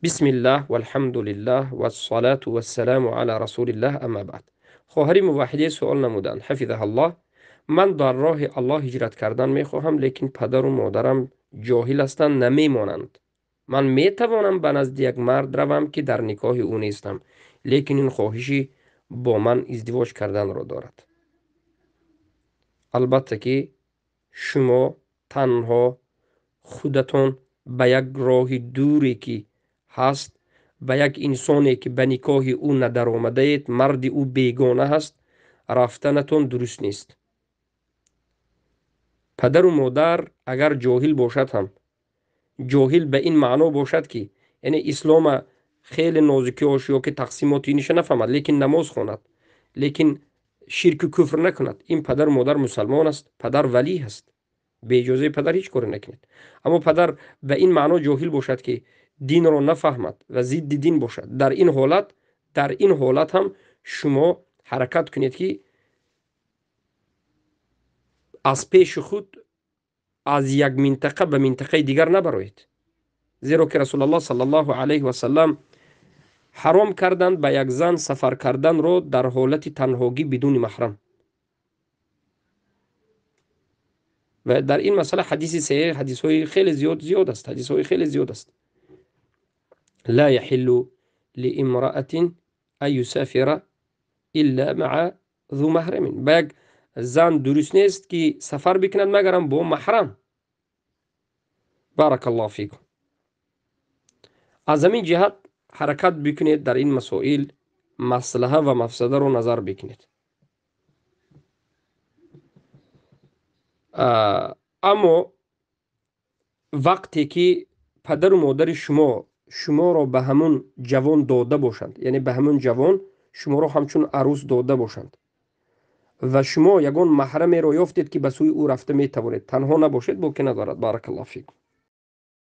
Бисмиллаҳ валҳамдулиллаҳ вассалату вассаламу ала расулиллаҳ, амма баъд. Хоҳари муваҳҳиде суол намуданд: ҳафизаҳаллоҳ, ман дар роҳи Аллоҳ ҳиҷрат кардан мехоҳам, лекин падару модарам ҷоҳил ҳастанд, намемонанд. Ман метавонам ба назди як мард равам, ки дар никоҳи ӯ нестам, лекин ин хоҳиши бо ман издивоҷ карданро дорад. Албатта ки шумо танҳо худатон ба як роҳи дуре ки ҳаст, ба як инсоне ки ба никоҳи ӯ надаромадаед, марди ӯ бегона ҳаст, рафтанатон дуруст нест. Падару модар агар ҷоҳил бошад ҳам, ҷоҳил ба ин маъно бошад ки яъне ислома хеле нозикиҳош ё ки тақсимоти иниша нафаҳмад, лекин намоз хонад, лекин ширку куфр накунад, ин падару модар мусалмон аст, падар валӣ ҳаст, бе иҷозаи падар ҳеҷ коре накунед. Аммо падар ба ин маъно ҷоҳил бошад ки динро нафаҳмад ва зидди дин бошад, дар ин ҳолат ҳам шумо ҳаракат кунед ки аз пеши худ аз як минтақа ба минтақаи дигар набароед, зеро ки Расулаллоҳ саллаллоҳу алайҳи васаллам ҳаром карданд ба як зан сафар карданро дар ҳолати танҳогӣ бидуни маҳрам. Ва дар ин масъала ҳадиси саҳеҳ, ҳадисҳои хеле зиёд аст, ҳадисҳои хеле зиёд аст. ла яҳиллу лиимраатин ан юсафира илла маа зу маҳрамин. Ба як зан дуруст нест ки сафар бикунад магарам бо маҳрам. Баракаллоҳу фикум. Аз ҳамин ҷиҳат ҳаракат бикунед, дар ин масоил маслаҳа ва мафсадаро назар бикунед. Аммо вақте ки падару модари шумо шуморо ба ҳамун ҷавон дода бошанд, яъне ба ҳамун ҷавон шуморо ҳамчун арӯс дода бошанд ва шумо ягон маҳрамеро ёфтед ки ба сӯи ӯ рафта метавонед, танҳо набошед, боке надорад. Баракаллоҳу фикум.